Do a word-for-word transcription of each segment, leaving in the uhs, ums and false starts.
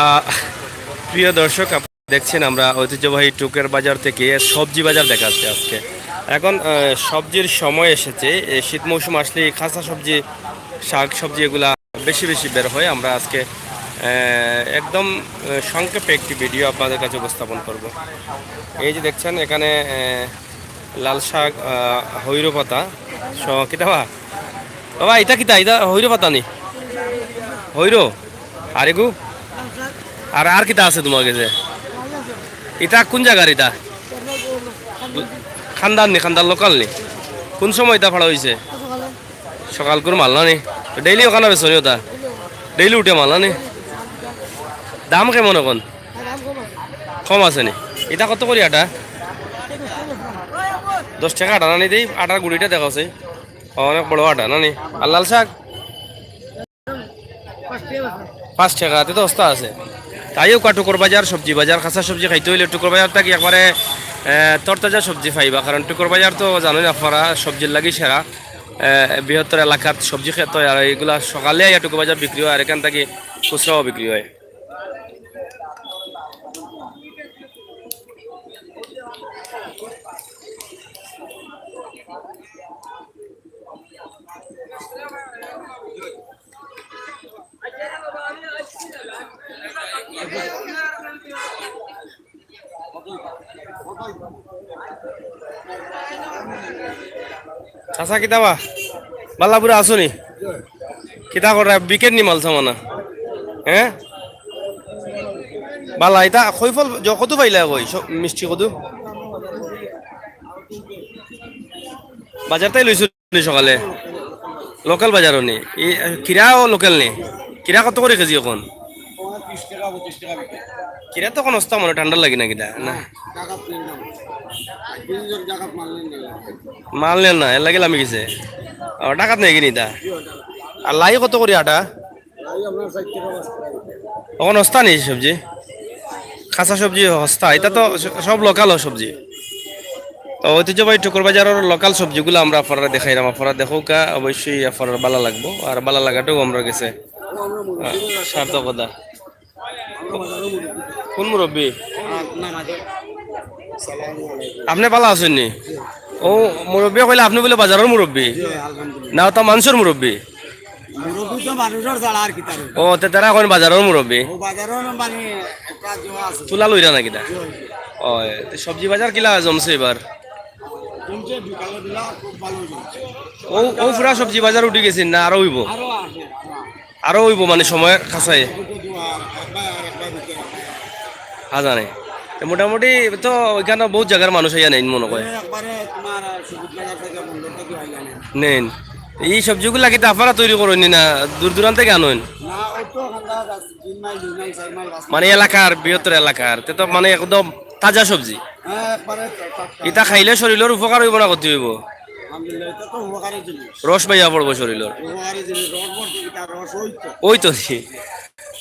আহ, প্রিয় দর্শক, আপনারা দেখছেন আমরা ঐতিহ্যবাহী টুকের বাজার থেকে সবজি বাজার দেখাচ্ছি আজকে। এখন আহ, সবজির সময় এসেছে। এই শীত মৌসুম আসলে কাঁচা সবজি, শাক সবজি এগুলা বেশি বেশি বের হয়। আমরা আজকে আহ, একদম আহ, সংক্ষেপে একটি ভিডিও আপনাদের কাছে উপস্থাপন করব। এই যে দেখছেন এখানে আহ, লাল শাক, আহ, হৈরো পাতা, স-, কিতা বা? বাবা, ইটা কিতা? ইটা হৈরো পাতা নি? হৈরো? আর এগু? আর, আর কিতা আছে তোমার কাছে? ইটা কোন জাগার ইটা? খান্দান নি, খান্দান লোকাল নি? কোন সময় ইটা ফাড়া অইছে? সকালকুর মাল না নি? ডেইলি অখানো বেচো নি ওটা? ডেইলি উঠে মাল না নি? দাম কেমন অখন? কম আছে নি? ইটা কত করি আটা? দশ টেকা আটা না নি দেই? আটার গুড়িটা দেখাও চাই। অনেক বড় আটা না নি? আর লাল শাক? পাঁচ টেকা, তে তো সস্তা আছে। তাইও কা টুকর বাজার, সবজি বাজার, কাঁচা সবজি খাইতে অইলে টুকর বাজার থাকি একবারে, আহ, তরতাজা সবজি পাইবা, কারণ টুকর বাজার তো জানোই আপনারা সবজির লাগি সেরা। আহ, বৃহত্তর এলাকাত সবজি খেত অয়, আর এইগুলা সকালে আইয়া টুকর বাজার বিক্রি অয়, আর এখান থাকি খুচরাও বিক্রি অয়। চাচা, কিতা বা? বালা বুরা আছো নি? কিতা কররা? বিকেট নি মাল সামানা? হ্যাঁ? বালা, ইটা কই ফল? জ-, কত পাইলা কই? স-, মিষ্টি কত? বাজার তাই লইছো? নি সকালে? লোকাল বাজারও নি? এই, কিরাও লোকাল নি? কিরা কত করি কেজি অখন? কিরা তো অখন সস্তা মনে, ঠান্ডার লাগি না কিতা? না। মাল নেন না, এর লাগি লামি গেছে। ও, ঢাকাত নেই কিনি তা? আর লাই কত করি আটা? অখন সস্তা নি সবজি? কাঁচা সবজি সস্তা, ইটা তো স-, সব লোকাল সবজি। তো ঐতিহ্যবাহী টুকর বাজারর লোকাল সবজিগুলা আমরা আপনারারে দেখাইরাম, আপনারা দেখউক্কা, অবশ্যই আপনারার বালা লাগবো, আর বালা লাগাটাউ আমরার গেছে, আহ, সার্থকতা। কোন মুরব্বি? আপনে বালা আছইন নি? ও, মুরব্বিয়ে কইলা আপনে বুলে বাজারর মুরব্বি। না, অতা মানষর মুরব্বি। মুরব্বি তো মানুষর ছাড়া আর কিতা রে? ও, তে তারা কইন বাজারর মুরব্বি। ও, বাজারর মানে একটা জোয়া আছে। তুলা লইরা না কিতা? জি, জি। ও, তে সবজি বাজার কিলা জমছে এবার? জমছে, বিকালে দিলা খুব ভালা জমছে। ও, ও পুরা সবজি বাজার উঠি গেছে না আরো অইবো? আরো আছে, আরো আছে। আরো অইবো মানে সময় কাছায়। হ্যাঁ জানে। তো মোটামুটি তো ওইখানে বহুত জাগার মানুষ আইয়া নেইন মনে কয়। এ একবারে তোমার সুবিধা জাগা থেকে বন্দর থেকে আইয়া নেইন। নেইন। এই সবজিগুলা কিতা আপনারা তৈরি করইন নি না দূর দূরান্ত থেকে আনইন? না, ওই তো ওখানকার আছে, তিন মাইল, দুই মাইল, চার মাইল, পাঁচ মাইল। মানে এলাকার, বৃহত্তর এলাকার। তে তো মানে একদম তাজা সবজি। হ্যাঁ, একবারে টাটকা। ইটা খাইলে শরীলর উপকার অইবো না ক্ষতি অইবো? আলহামদুলিল্লাহ, ইটা তো উপকারী জিনিস। রস বাইয়া পড়বো শরীলর। উপকারী জিনিস, রস বলতে ইটা রস ওই তো। ওই তো জি।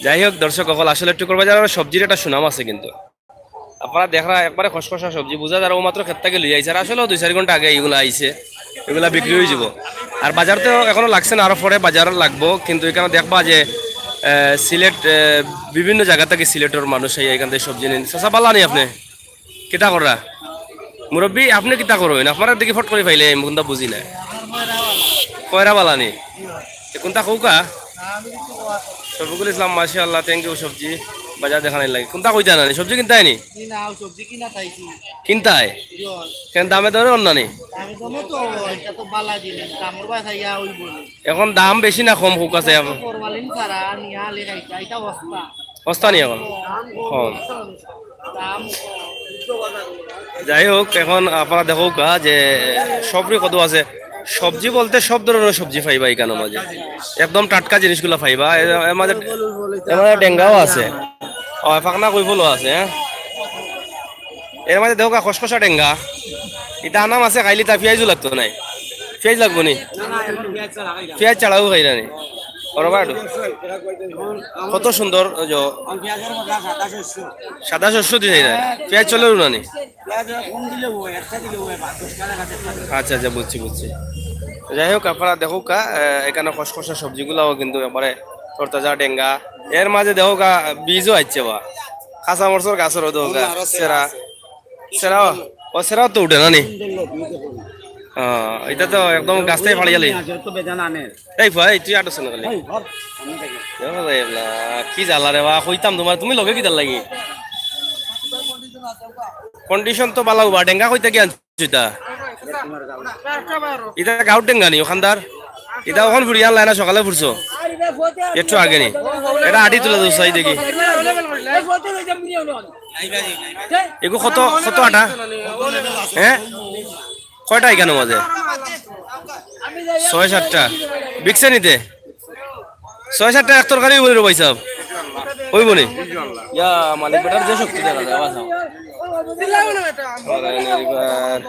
যাই হোক, দর্শক অকল, আসলে টুকর বাজারর সবজির একটা সুনাম আছে কিন্তু। আপনারা দেখরা একবারে খসখসা সবজি, বুঝা যার ও মাত্র ক্ষেত থাকি লইয়া আইছে। আর আসলেও দুই চাইর ঘন্টা আগে ইগুলা আইছে, ইগুলা বিক্রি অইযিবো। আর বাজার তো এখনো লাগছে না, আরো পরে বাজার লাগবো। কিন্তু ইখানো দেখবা যে, আহ, সিলেট, আহ, বিভিন্ন জাগা থাকি সিলেটর মানুষ আইয়া ইখান থাকি সবজি নেইন। চাচা, বালা নি আপনে? কিতা কররা? মুরব্বি, আপনে কিতা করইন? আপনারে দেখি ফট করি পাইলে, আমি কুনতা বুঝি না। কয়রা বালা নি? এ কুনতা কউক্কা? শফিকুল ইসলাম, মাশাআল্লাহ, thank you। সবজি বাজার দেখানির লাগি। কুনতা কইতা না নি? সবজি কিনতায় নি? জি না, সবজি কিনা তাইছি। কিনতায়? জি। কেন দামে দরে অন না নি? দামে দমে তো, ইটা তো বালা জিনিস, দামর বায় চাইয়া অইবো নি। এখন দাম বেশি না কম কউক্কা চাই? ফরমালিন ছাড়া নিয়া আলে খাইতা, ইটা অবস্থা। অবস্থা নি এখন? কম। যাই হোক, এখন আপনারা দেখউক্কা যে সবজি কত আছে। সবজি বলতে সব ধরনর সবজি পাইবা ইখানর মাঝে, একদম টাটকা জিনিসগুলা পাইবা। এর, এর মাঝে, এর মাঝে ডেঙ্গাও আছে, ও, ফাকনা কইফলও আছে, হ্যাঁ। এর মাঝে দেখউক্কা খসখসা ডেঙ্গা, ইতা আনাম আছে, খাইলে তা পিয়াইজও লাগতো নায়। পিয়াইজ লাগবো নি? পিয়াইজ ছাড়াও খাইরা নি? ওরে বাবা, কত সুন্দর, ওই যে সাদা শস্য দি খাইরা, পিয়াইজ চলের না নি? আচ্ছা, আচ্ছা, বুঝছি, বুঝছি। যাই হোক, আপনারা দেখউক্কা, আহ, ইখানর খসখসা সবজিগুলাও কিন্তু একবারে তরতাজা ডেঙ্গা। এর মাঝে দেখো গা, বীজও আইছে বা। কাঁচা মরচর গাছর দেখো গা, আরো সেরা। সেরা। সেরা, ও সেরা তো উঠে না নি? হ্যাঁ, এটা তো একদম গাছটাই ফাড়িয়া লই। এই ভাই, তুই আটো শোনা খালি। দেখো রে, এবলা, কি জ্বালা রে বা, কইতাম তোমার, তুমি লগে কিতার লাগি? কন্ডিশন তো বালা উবা, ডেঙ্গা কইতে কি আনছো এটা? এটা গাউর ডেঙ্গা নি ওখানদার? এটা ওখান ফুরিয়া আনলায় না, সকালে ফুরছো? একটু আগে নি। এটা আটি তুলে দিও, চাই দেখি। এগু কত, কত আটা? হ্যাঁ? কয়টা এখানো মাঝে? ছয় সাতটা। বিকছে নি তে? ছয় সাতটা এক তরকারি অইবো নি রে ভাই সাহেব? অইবো নি? ইয়া, মালিক বেটার যে শক্তি দেখা যায়, বাঁচাও। আরে, এবার।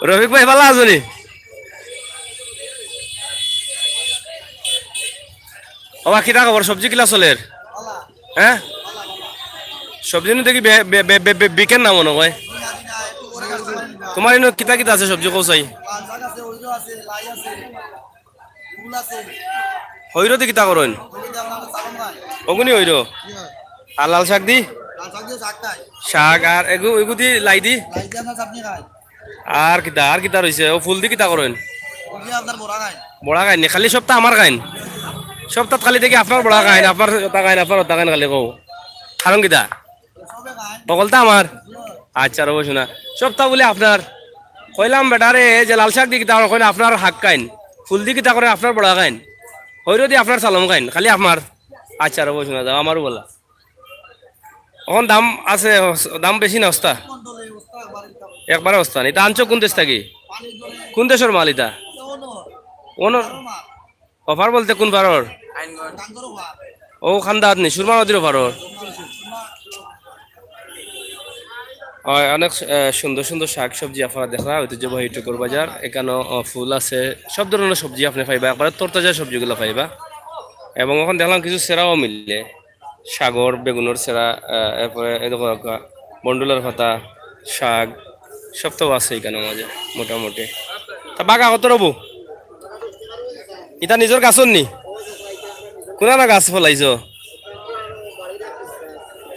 রফিক ভাই, ভালা আছো নি? ওবা, কিতা খবর? সবজি কিলা চলের? হ্যাঁ? সবজি নু দেখি বে-, বে-, বে-, বে-, বে-, বিকের না মনে হয়। তোমার ইনো কিতা কিতা আছে সবজি কও চাই? হইরো দি কিতা করইন? অগুনি হইরো। আর লাল শাক দি? শাক আর এগু, এগু দি লাই দি? আর কিতা, আর কিতা রইছে? ও ফুল দি কিতা করইন? বড়া খাইন নি? খালি সবতা আমার খাইন? সবতাত খালি দেখি আপনার বড়া খাইন, আপনার ওটা খাইন, আপনার ওটা খাইন খালি কও। কারণ কিতা? হকলতা আমার? আচ্ছা, রবো শোনা। সবতা বুলে আপনার? কইলাম বেটারে যে লাল শাক দি কিতা করইন, আপনার হাক খাইন। ফুল দি কিতা করইন, আপনার বড়া খাইন। হইরো দি আপনার সালম খাইন, খালি আমার। আচ্ছা, রবো শোনা, যাও, আমারও বলা। অখন দাম আছে, দাম বেশি না, সস্তা? একবারে সস্তা নি। ইতা আনছো কোন দেশ থাকি? কোন দেশর মাল ইতা? অনর? অফার বলতে কোন পারর? ও খান্দাত নি, সুরমা নদীর পারর। হয়, অনেক, আহ, সুন্দর সুন্দর শাক সবজি আপনারা দেখরা, ঐতিহ্যবাহী টুকুর বাজার। এখানো, আহ, ফুল আছে, সব ধরনের সবজি আপনি পাইবা, একবারে তরতাজা সবজিগুলা পাইবা। এবং অখন দেখলাম কিছু সেরাও মিললে, সাগর, বেগুনর সেরা, আহ, এরপরে এই দেখো একটা বন্ডুলার পাতা, শাক, সব তো আছে এখানো মাঝে মোটামুটি। তা বাগা কত রবো? ইতা নিজর গাছর নি? কোনানা গাছ ফলাইছো?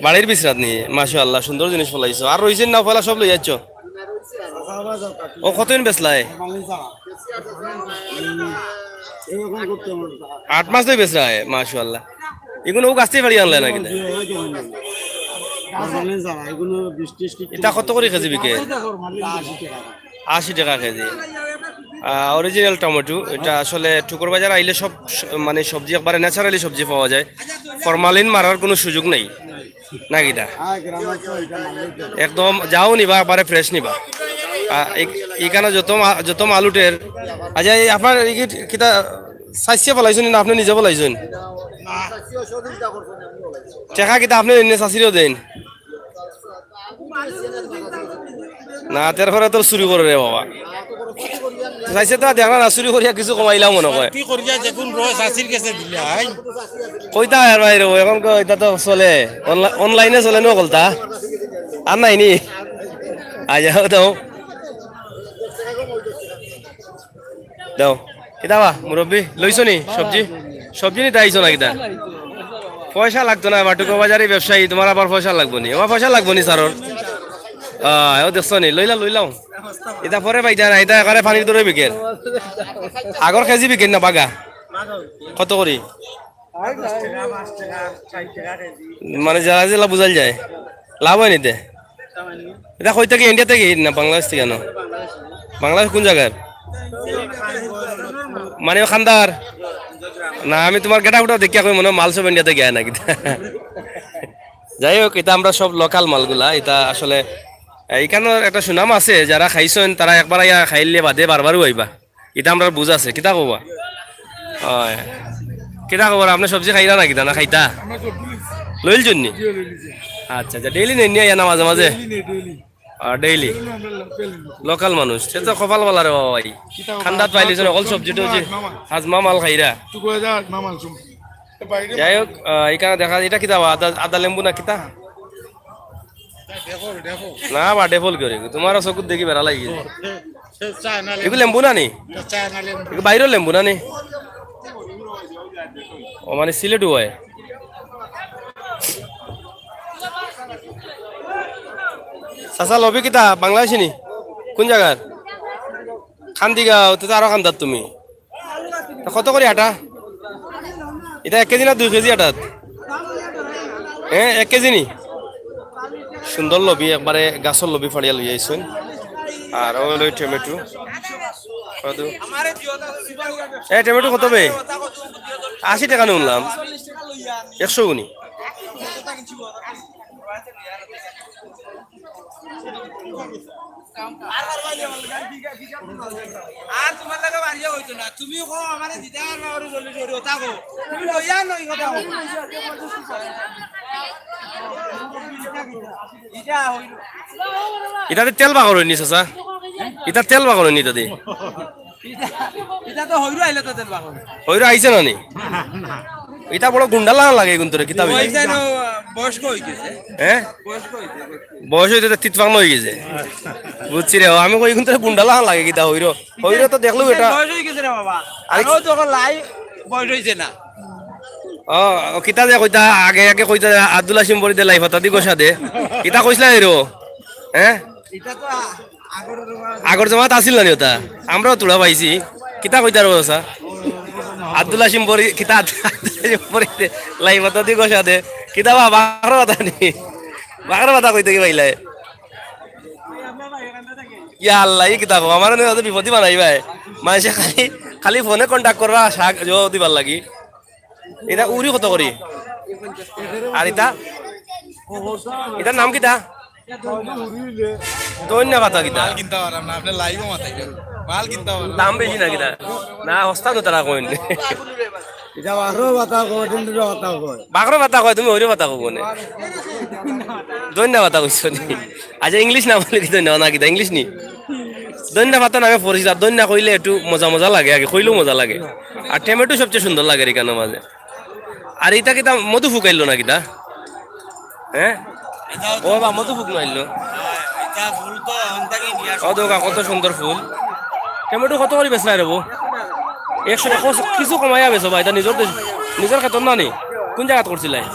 বাড়ির বিছরাত নি? মাশাআল্লাহ, সুন্দর জিনিস ফলাইছো। আর রইছে না ফলা সব লই যাচ্ছ? ও কতদিন বেচলায়? আট মাস ধরি বেচলায়, মাশাআল্লাহ। ইগুন ও গাছ থাকি ফাড়ি আনলায় নাকি? ইতা কত করি কেজি বিকে? আশি টেকা কেজি। আহ, অরিজিনাল টমেটো, ইটা আসলে টুকুর বাজার আইলে সব স-, মানে সবজি একবারে ন্যাচারালি সবজি পাওয়া যায়, ফরমালিন মারার কুনু সুযোগ নাই, না কিতা? একদম যাও নিবা, একবারে ফ্রেশ নিবা। আহ, ই-, ইখানো যত মা-, যত মাল উঠের, আচ্ছা, এই আপনার এই কি-, কিতা চাচিয়ে ফলাইছইন না আপনি নিজে ফলাইছইন? টেকা কিতা আপনি এনে চাচিরেও দেন? না, তারপরে তো চুরি করে রে বাবা। চাইছে তো দেখলা না, চুরি করিয়া কিছু কমাইলাম মনে হয়। কি করিয়া যে কোন রয় চাচির গেছে দিলে, আই? কইতা আর ভাই রে, এখন কই, ইটা তো চলে। অনলা-, অনলাইনে চলে নো কলতা। আর নাই নি? আই যাও তো। দাও। কিতা বা, মুরব্বি, লইছো নি সবজি? সবজি নিতা আইছো না কিতা? পয়সা লাগতো না, বাটুকো বাজারি ব্যবসায়ী, তোমার আবার পয়সা লাগবো নি? আমার পয়সা লাগবো নি, স্যারর। আহ, ও দেখছো নি? লইলা, লইলাও। ইটা পরে পাইতা না, ইটা একেবারে পানির দরে বিকের। আগর কেজি বিকের না বাগা? কত করি? মানে যারা যেলা বুঝাইল যায়, লাভ হয় নিতে। ইটা কই থাকি, ইন্ডিয়া থাকি না বাংলাদেশ থাকি আনো? বাংলাদেশ কোন জাগার? মানে ও খান্দার? না, আমি তোমার গেটা গুটা দেখিয়া কই মনে হয় মাল সব ইন্ডিয়া থাকি আয় না কিতা। যাই হোক, ইটা আমরা সব লোকাল মালগুলা, ইটা আসলে, এ, ইখানোর একটা সুনাম আছে, যারা খাইছইন তারা একবার আইয়া খাইলে বাদে বারবারও আইবা। ইটা আমরার বুঝ আছে, কিতা কবা? অয়। কিতা খবর, আপনে সবজি খাইরা না কিতা, না খাইতা? আমরা সবজি লইছি। লইল জন্যে? জি, লইছি। আচ্ছা, আচ্ছা, ডেইলি নেন নি আইয়া না মাঝে মাঝে? ডেইলি নেই, ডেইলি। আহ, ডেইলি? ডেইলি আমরা লোকাল নেই। লোকাল মানুষ, সে তো কপাল বালা রে বাবা ভাই। কিতা কবা, ঠান্ডাত পাইলিছইন, অকল সবজিটা অইছে হাজমা মাল। হাজমা মাল খাইরা। টুকরা যা হাজমা মাল সব। যাই হোক, আহ, ইখানো দেখা যায়, ইটা কিতা বা? আদা, আদা লেম্বু না কিতা? না বা, ডেফল করে। তোমার চকুত দেখি বেড়া লাগি গেছে। এগু লেম্বু না নি? এগু বাইরর লেম্বু না নি? ও মানে সিলেটু অয়। চাচা, লবি কিতা? বাংলাদেশি নি? কোন জাগার? কান্দিগাঁও, তে তো আরো কান্দাত তুমি। তা কত করি আটা? ইটা এক কেজি না দুই কেজি আটাত? হ্যাঁ, এক কেজি নি? সুন্দর লবি, একবারে গাছর লবি ফাড়িয়া লই আইছইন। আর অউ লই টমেটো। কত? এ, টমেটো কত বে? আশি টেকা নি হুনলাম। একশো গুনি। আর তোমার লগে বাড়িয়ে হইতো না। তুমি কও আমারে দিতে পারবা, ওরে জলদি জলদি ওটা কও। তুমি লইয়া নই কথা কও। ইটা হইল। ইটাতে তেল বাগর অয়নি, চাচা? ইটা তেল বাগর অয়নি ইটাতে? ইটা, ইটা তো হইরু আইলে তো তেল বাগর। হইরু আইছে না নি? ইটা বড় গুন্ডা লাগান লাগে কিন্তু রে, কিতা অইছে? বয়স অইতে তিতফাং অই গেছে। বুঝছি রে, আমি কই কিন্তু গুন্ডা লাগান লাগে কিতা হইরো? হইরো তো দেখলো এটা। বয়স অই গেছে রে বাবা। আরে আরো তো লাই বয়স অইছে না। ও, ও কিতা যে কইতা, আগে আগে কইতা, আব্দুল হাসিম বড়ি দে লাই পাতা দি গোসা দে। কিতা কইছিলা এরো? হ্যাঁ? এটা তো আ-, আগর জমানাত আছিল না নি ওটা? আমরাও তুড়া পাইছি। কিতা কইতার অবস্থা? আব্দুল হাসিম বড়ি, কিতা আব্দুল হাসিম বড়ি দে, লাই পাতা দি গোসা দে। কিতা বা, বাগর কথা নি? বাগর কথা কইতে কি পাইলায়? ইয়া আল্লাহ, ই কিতা কও? আমার নি বিপদই বানাইবায়। মানষে খালি, খালি ফোনে contact করবা, শাক জো দিবার লাগি। ইটা উরি কত করি? আর ইটা? ইটার নাম কিতা? দইন্না পাতা কিতা? মাল কিনতা পারলাম না, আপনে live-ও মাতাইরা। মাল কিনতা পারলাম না। দাম বেশি না কিতা? না, হস্তা তো তারা কইন। ইটা বারো পাতা কয়, তিন দুটো পাতা কয়। বারো পাতা কয়, তুমি হইরে পাতা কও কোনে? দইন্না পাতা কইছো নি? আচ্ছা, English নাম অইলে কি দইন্না না কিতা? English নি? দইন্না পাতা নামে পরিচিত, আর দইন্না কইলে একটু মজা মজা লাগে, আগে কইলেও মজা লাগে। আর টমেটো সবচেয়ে সুন্দর লাগে এখানর মাঝে। আর ইটা কিতা মধু ফুকাইল না কিতা? হ্যাঁ? ও বা, মধু ফুক নাইল। ও দোকা, কত সুন্দর ফুল। টমেটো কত করি বেচরা রে বো? একশো টেকা, কিছু কমাইয়া বেচো বা, ইটা নিজর দেশ, নিজর খেতর না নি? কোন জাগাত করছিলায়?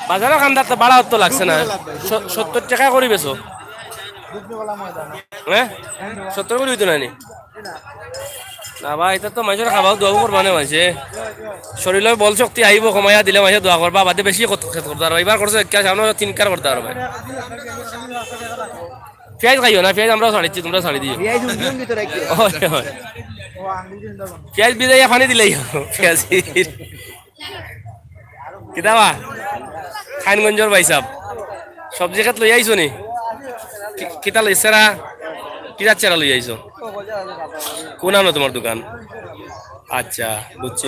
বাজারর কান্দাত তো বাড়া অত লাগছে না। স-, সত্তর টেকা করি বেচো। হ্যাঁ? সত্তর করি অইতো না নি? না বা, ইটা তো মানষর খাবাও দোয়াও করবা না মানষে। শরীলর বল শক্তি আইবো, কমাইয়া দিলে মানষে দোয়া করবা, বাদে বেশি কত খেত করতা পারবা। ইবার করছো এক কাজ, আমরা তিন কার করতা পারবা। পিয়াজ খাইও না, পিয়াজ আমরাও ছাড়িছি, তুমরা ছাড়ি দিও। পিয়াজ উজ্জ্বল ভিতরে রাখিও। অয়, অয়। পিয়াজ ভিজাইয়া পানি দিলেই অইবো, পিয়াজ। কিতা বা? খাইনগঞ্জর ভাইসাব। সবজি খেত লই আইছো নি? কি-, কিতা লই, সেরা? কিতা সেরা লই আইছো? কোনানো তুমার দোকান? আচ্ছা, বুঝছি।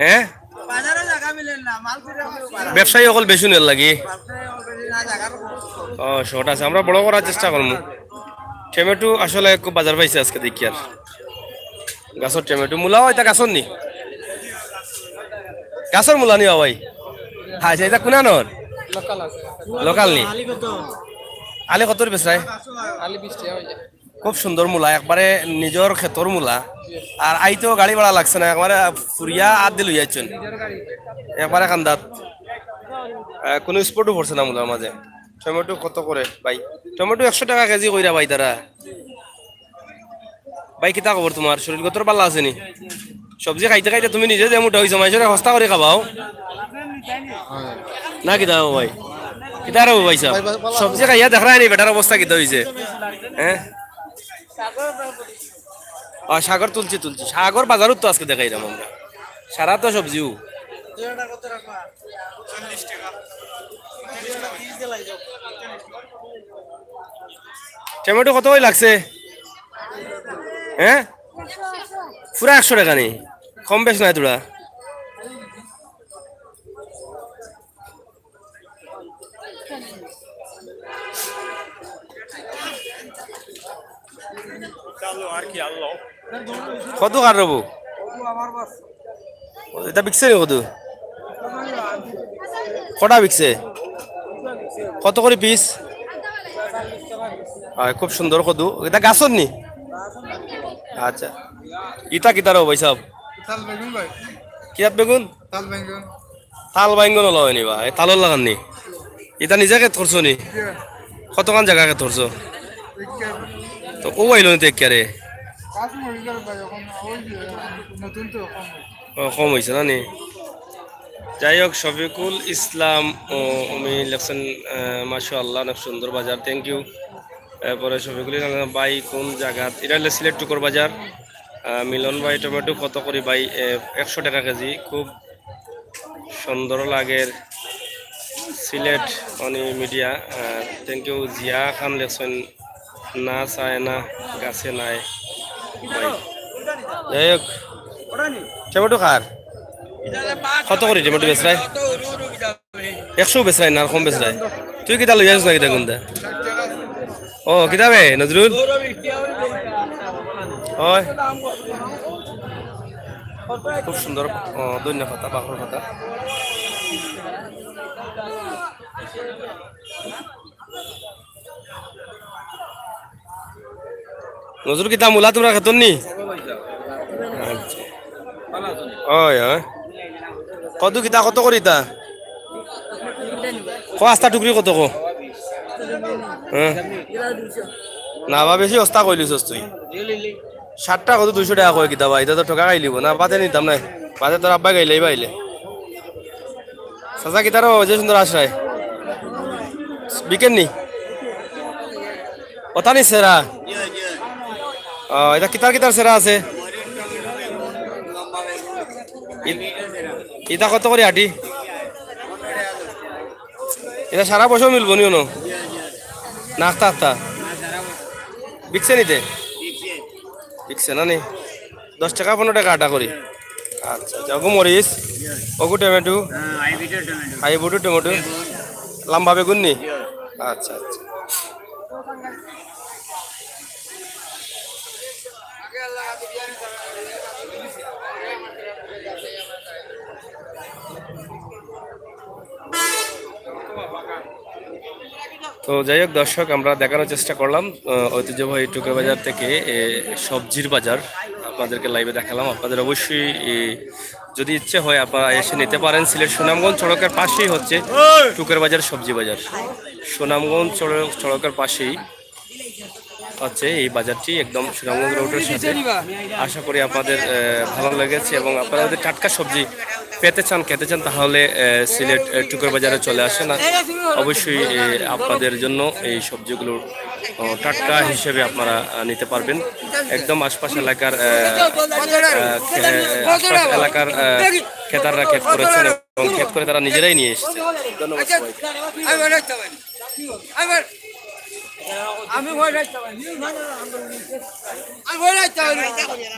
হ্যাঁ? ব্যবসায়ী অকল বেশি নের লাগি। ও, short আছে, আমরা বড় করার চেষ্টা করমু। টমেটো আসলে খুব বাজার পাইছে আজকে দেখি আর। গাছর টমেটো, মুলাও ইটা গাছর নি? গাছর মুলা নি বা ভাই? হ্যাঁ, আচ্ছা, ইটা কোনানোর? Local আছে। Local নি? আলি কত? আলি কত বেচরায়? আলি বিশ টেকা অইছে। খুব সুন্দর মুলা, একবারে নিজর খেতর মুলা। আর আইতেও গাড়ি ভাড়া লাগছে না, একবারে ফুরিয়া আত দি লই আইছইন। একবারে কান্দাত। আহ, কোনো spot-ও পড়ছে না মুলার মাঝে। টমেটো কত করে ভাই? টমেটো একশো টেকা কেজি কইরা ভাই তারা। ভাই, কিতা খবর তুমার? শরীর গতর ভালা আছে নি? সবজি খাইতে খাইতে তুমি নিজে যে মুটা অইছো, মানষরে হস্তা করি খাবাও। না কিতা অবো ভাই? কিতা আর অবো ভাইসাব? সবজি খাইয়া দেখরায় নি বেটার অবস্থা কিতা অইছে? হ্যাঁ? আ, শাকর তুলছি, তুলছি। শাকর বাজারও তো আজকে দেখাইরাম আমরা। সারা তো সবজিউ। টমেটো কত করি লাগছে? হ্যাঁ? পুরা একশো টেকা নি? কম বেশ নাই তোরা? চলো, আর কি আনলো? কত কার রবু? ইটা বিকছে নি কত? কটা বিকছে? কত করি পিস? হয়, খুব সুন্দর কদু। ইটা গাছর নি? আচ্ছা, ইটা কিতার ভাই সাহেব? তাল বেগুন ভাই। কিয়াত বেগুন? তাল বেগুন। তাল বাইঙ্গন অলা অয়নি বা, এ তালর লাখান নি? ইটা নিজে খেত করছো নি? কতখান জাগা খেত করছো? তো ও আইলো নি তো একেবারে? নতুন তো এখন। ও, কম অইছে না নি? যাই হোক, শফিকুল ইসলাম ও উমি লেখছেন, আহ, মাশাআল্লাহ, অনেক সুন্দর বাজার, thank you। এরপরে শফিকুল ইসলাম ভাই কোন জাগাত? ইটা অইলো সিলেট টুকর বাজার। আহ, মিলন ভাই, টমেটো কত করি ভাই? এ, একশো টাকা কেজি। খুব সুন্দর লাগের সিলেট অনি মিডিয়া। আহ, thank you। জিয়া খান লেখছেন, না চায় না, গাছে নাই ভাই। যাই হোক, টমেটো কার? কত করি টমেটো বেচরায়? একশো বেচরায় না আর কম বেচরায়? তুই কিতা লইয়া আছস না কিতা কুনটা? ও, কিতা বে, নজরুল? ওই। খুব সুন্দর, ও, ধনিয়া পাতা, বাখর পাতা। নজরুল, কিতা মুলা তুমরার খেতর নি? আচ্ছা। ওই, ওই। কদু কিতা কত করি ইতা? ক আস্তা টুকরি কত ক? হ্যাঁ। না বা, বেশি অস্তা কইলিছস তুই। ষাটটা কত দুইশো টাকা কয় কিতা বা, ইতা তো ঠকা খাইলিবো না, বাদে নিতাম নায়। বাদে তোর আব্বা গাইলে, আইবা আইলে। চাচা, কিতার অউ যে সুন্দর আশরায়? বিকেন নি? অতা নি সেরা? ও, ইতা কিতার কিতার সেরা আছে? ই-, ইতা কত করি আটি? ইতা সারা বছর মিলবো নি অনো? না আখতা আখতা? বিকছে নি তে? বিকছে না নি? দশ টাকা, পনেরো টাকা আটা করি। আচ্ছা, আচ্ছা, অগু মরিচ, অগু টমেটো, হাইব্রিডর টমেটো। হাইব্রিডর টমেটো, লম্বা বেগুন নি? আচ্ছা, আচ্ছা। তো যাই হোক দর্শক, আমরা দেখানোর চেষ্টা করলাম, আহ, ঐতিহ্যবাহী টুকের বাজার থেকে, এ, সবজির বাজার আপনাদেরকে লাইভে দেখালাম। আপনাদের অবশ্যই, এ, যদি ইচ্ছে হয় আপনারা এসে নিতে পারেন। সিলেট সুনামগঞ্জ সড়কের পাশেই হচ্ছে টুকের বাজার সবজি বাজার। সুনামগঞ্জ সড়ক, সড়কের পাশেই হচ্ছে এই বাজারটি, একদম সুনামগঞ্জ রোডের সাথে। আশা করি আপনাদের, আহ, ভালো লেগেছে এবং আপনারা যদি টাটকা সবজি পেতে চান, খেতে চান, তাহলে, আহ, সিলেট, আহ, টুকের বাজারে চলে আসেন। আর অবশ্যই, আহ, আপনাদের জন্য এই সবজিগুলো, আহ, টাটকা হিসেবে আপনারা, আহ, নিতে পারবেন। একদম আশপাশ এলাকার, আহ, আহ, খে-, আশপাশ এলাকার, আহ, খেতাররা খেত করেছেন এবং খেত করে তারা নিজেরাই নিয়ে এসেছে। ধন্যবাদ সবাইকে। আমি ভয় রাখতে পারি। আমি ভয় রাখতে পারি।